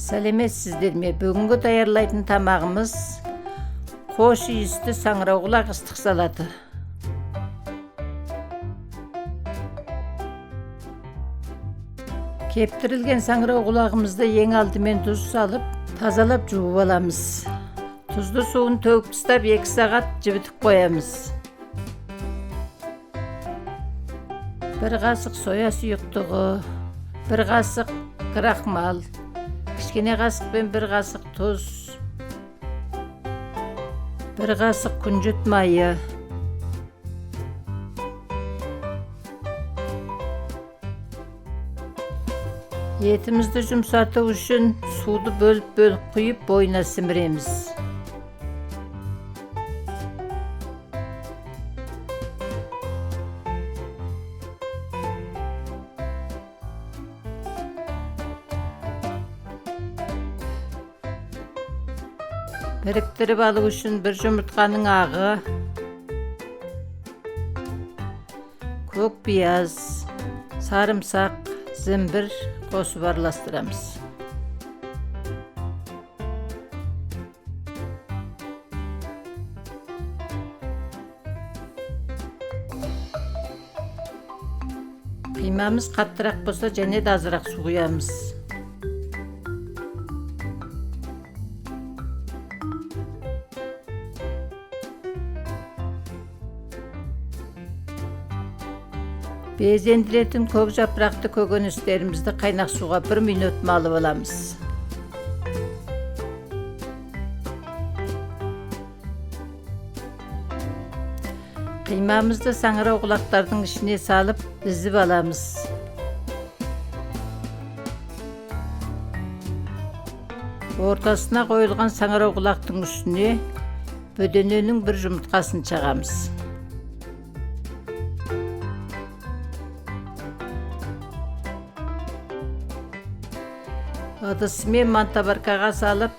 Сәлеметсіздер ме? Бүгінгі даярлайтын тамағымыз қош иісті саңырауқұлақ ыстық салаты. Кептірілген саңырауқұлағымызды ең алдымен тұз салып, тазалап жуып аламыз. Тұзды суын төгіп тастап 2 сағат жібітіп қоямыз. 1 қасық соя сұйықтығы, 1 қасық крахмал, кішкене қасықпен 1 қасық тұз, 1 қасық күнжіт майы, етімізді жұмсарту үшін суды бөліп-бөліп құйып бойына сіміреміз. Біріктіріп алу үшін 1 жұмыртқаның ағы, көк пияз, сарымсақ, зімбір қосып араластырамыз. Қимамыз қаттырақ болса, және де азырақ су құямыз. Безендіретін көк жапырақты көкөністерімізді қайнақ суға 1 минут малып аламыз. Қимамызды саңырауқұлақтардың ішіне салып, дізіп аламыз. Ортасына қойылған саңырауқұлақтың үстіне бөдененің 1 жұмыртқасын жағамыз. Ыдысымен мантабаркаға салып,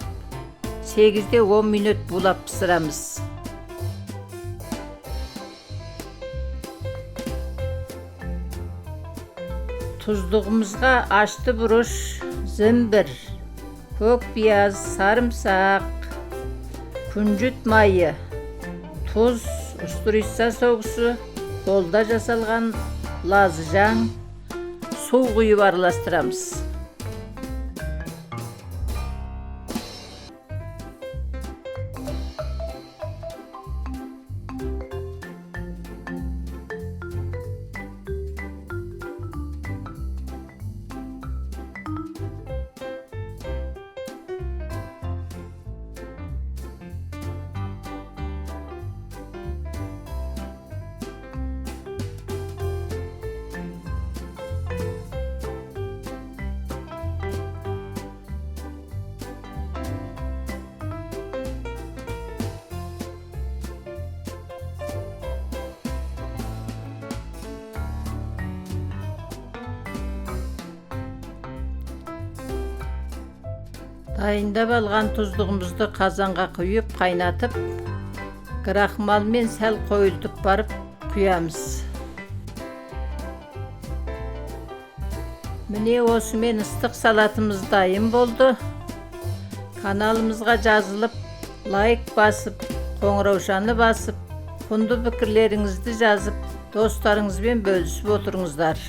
8-10 минут булап пісіреміз. Тұздығымызға ашты бұрыш, зімбір, көк пияз, сарымсақ, күнжіт майы, тұз, устрица соусы, қолда жасалған лазыжаң, су құйып араластырамыз. Дайындап алған тұздығымызды қазанға құйып, қайнатып, крахмалмен сәл қойылтып барып құямыз. Міне осымен ыстық салатымыз дайын болды. Каналымызға жазылып, лайк басып, қоңыраушаны басып, құнды пікірлеріңізді жазып, достарыңызбен бөлісіп отырыңыздар.